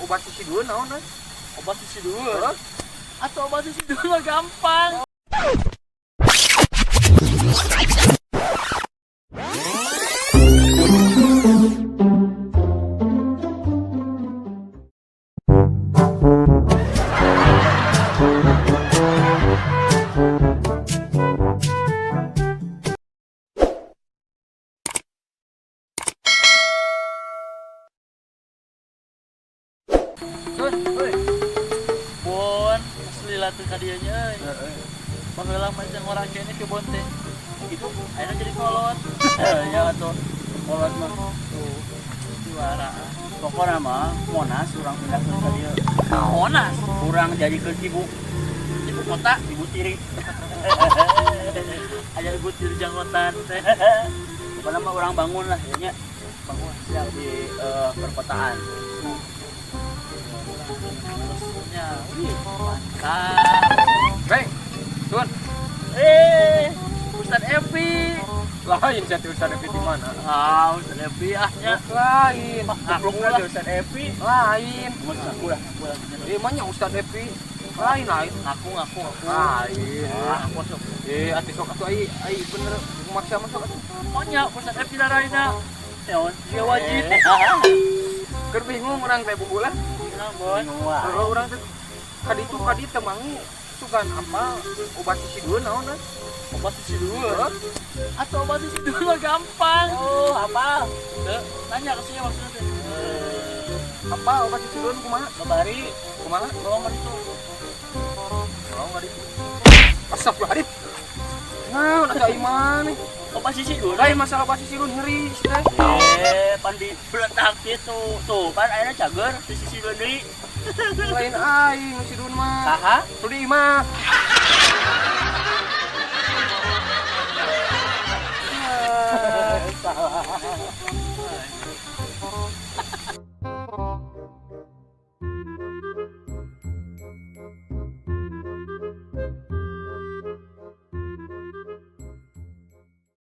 Obat sisidueun naon euy? Obat sisidueun. Atau obat sisidueun mah gampang. Sun, euy. Bon, asli lah tuh ka dieu nya euy. Baheula mah jeung orang kene ke bon teh. Gitu, ayeuna jadi kolot. Ya atuh. Kolot mah. Tuh, juara. Pokokna mah Monas urang pindah ke dieu. Monas, Urang jadi ke ibu, ibu kota, ibu tiri. aya ibu tiri janggotan teh. Pokokna mah urang bangun lah ya nya Bangun siap. Di perkotaan. Terusnya, wih, mantap. Beng. Sun, Eh, Ustad Epi. lain sia teh Ustaz Epi di mana? Ah, Ustad Epi ah nya. Lain. Aku Goblokna lah. teh Ustaz Epi. Lain. Mun aku lah, aku lah. Eh, mah Ustaz Epi. Lain lain. Ngaku, ngaku, ngaku. Lain. Ah, aku sok. Eh, atuh sok atuh ai ai bener maksa masuk atuh. Maunya Ustad Epi daraina. Naon? Dia wajib. Keur bingung urang teh buku lah. Nah, Bon. Bingung wae. Kalau urang teh kaditu kaditu teu mangi sugan apa obat sisidueun naon euy? Obat sisidueun. Atau obat sisidueun mah gampang. Oh, apa? Teu, nanya ke sini maksudnya teh. Apa obat sisidueun kumaha? Babari Kumaha? Tolong ka ditu. Tolong ka ditu. Astagfirullahaladzim. Nah, udah kayak gimana? Obat sisidueun. Lain masalah obat sisidueun nyeri sih teh. Eh, pan di beletak gitu. Tuh, pan ayeuna cager di sisidueun deui. Lain aing sisidueun mah. Saha? Tuh di imah. Salah.